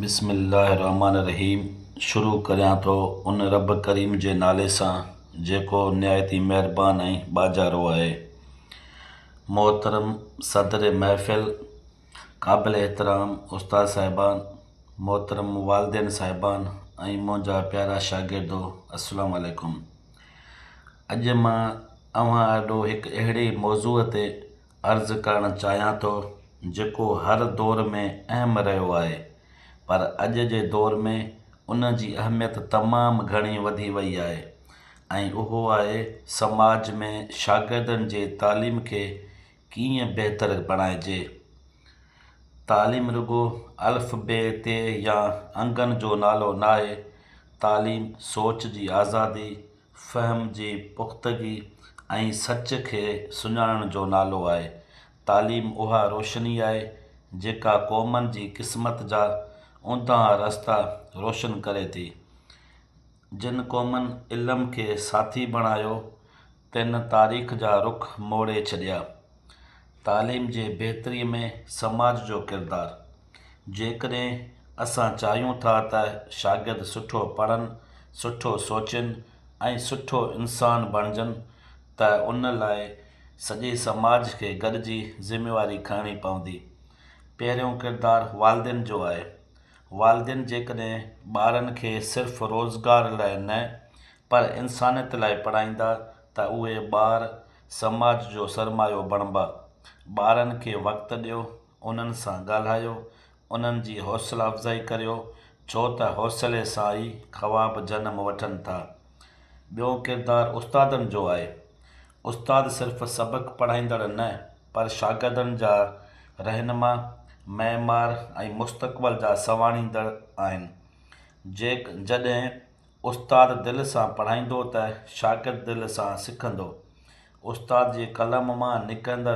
بسم الله الرحمٰن الرحيم شروع ڪريان ٿو ان رب ڪريم جي نالي سان جيڪو نهايت ئي مهربان ۽ ٻاجهارو آهي. محترم صدر محفل، قابل احترام استاد صاحبان، محترم والدين صاحبان ۽ منهنجا پيارا شاگردو السلام عليڪم. اڄ مان اوهان آڏو هڪ اهڙي موضوع تي عرض ڪرڻ چاهيان ٿو جيڪو هر دور ۾ اهم رهيو آهي پر اڄ جي دور ۾ ان جي اهميت تمام گهڻي وڌي وئي آهي ۽ اهو آهي سماج ۾ شاگردن جي تعليم کي ڪيئن بهتر بڻائجي. تعليم رڳو الف بي تي يا انگن جو نالو ناهي، تعليم سوچ جي آزادي، فهم جي پختگي ۽ سچ کي سڃاڻڻ جو نالو آهي. تعليم اها روشني آهي، جيڪا قومن جي قسمت جا اونداها رستا روشن ڪري ٿي. جن قومن علم کي ساٿي بڻايو، تن تاريخ جا رخ موڙي ڇڏيا. تعليم جي بهتري ۾ سماج جو ڪردار. جيڪڏهن اسان چاهيون ٿا ته شاگرد سٺو پڙهن، سٺو سوچين ۽ سٺو انسان بڻجن ته ان لاء سڄي سماج کي گڏجي ذميواري کڻڻي پوندي. پهريون ڪردار والدين جو آهي. والدين جيڪڏهن ٻارن کي صرف روزگار لاء نه پر انسانيت لاء پڙهائيندا ته اهي ٻار سماج جو سرمايو بڻبا. ٻارن کي وقت ڏيو، انهن سان ڳالهايو، انهن جي حوصلا افزائي ڪريو، ڇو ته حوصلي سان ئي خواب جنم وٺن ٿا. ٻيو ڪردار استادن جو آهي. استاد صرف سبق پڙهائيندڙ نه، پر شاگردن جا رهنما، معمار ۽ مستقبل جا سنواريندڙ آهن. جڏهن استاد دل سان پڙهائيندو ته شاگرد دل سان سکندو. استاد جي قلم مان نڪرندڙ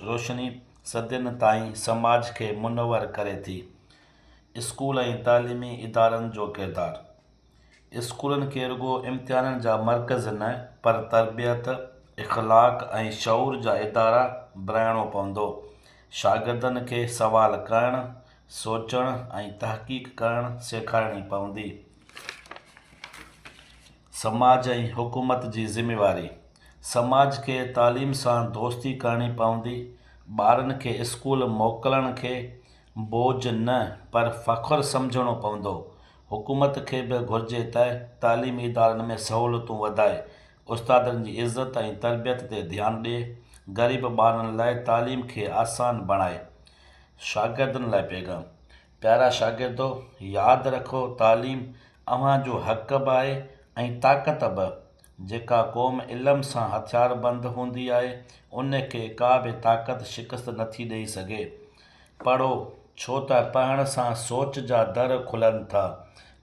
روشني صدين تائين سماج کي منور ڪري ٿي. اسڪول ۽ تعليمي ادارن جو ڪردار. اسڪولن کي رڳو امتحانن جا مرڪز نه پر تربيت، اخلاق ۽ شعور جا ادارا بڻائڻو پوندو. شاگردن کي سوال ڪرڻ، سوچڻ ۽ تحقيق ڪرڻ سيکارڻي پوندي. سماج ۽ حڪومت جي ذميواري، سماج کي تعليم سان دوستي ڪرڻي پوندي، ٻارن کي اسڪول موڪلڻ کي بوجهه نه پر فخر سمجهڻو پوندو، حڪومت کي به گهرجي ته تعليمي ادارن ۾ سهولتون وڌائي، استادن جي عزت ۽ تربيت تي ڌيان ڏئي، غريب ٻارن لاء تعليم کي آسان بڻائي. شاگردن لاء پيغام. پيارا شاگردو! ياد رکو تعليم اوهان جو حق به آهي ۽ طاقت به. جيڪا قوم علم سان هٿياربند هوندي آهي، ان کي ڪا به طاقت شڪست نٿي ڏئي سگهي. پڙهو، ڇو ته پڙهڻ سان سوچ جا در کلن ٿا.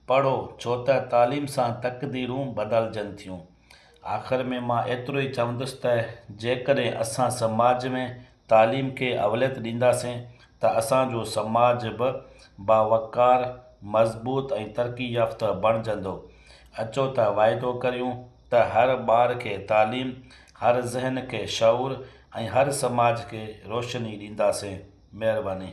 پڙهو، ڇو ته تعليم سان تقديرون بدلجن ٿيون. آخر ۾ مان ايترو ئي چوندس ته جيڪڏهن اسان سماج ۾ تعليم کي اوليت ڏينداسين ته اسان جو سماج به باوقار، مضبوط ۽ ترقي يافته بڻجندو. اچو ته واعدو ڪريون ته هر ٻار کي تعليم، هر ذهن کي شعور ۽ هر سماج کي روشني ڏينداسين. مهرباني.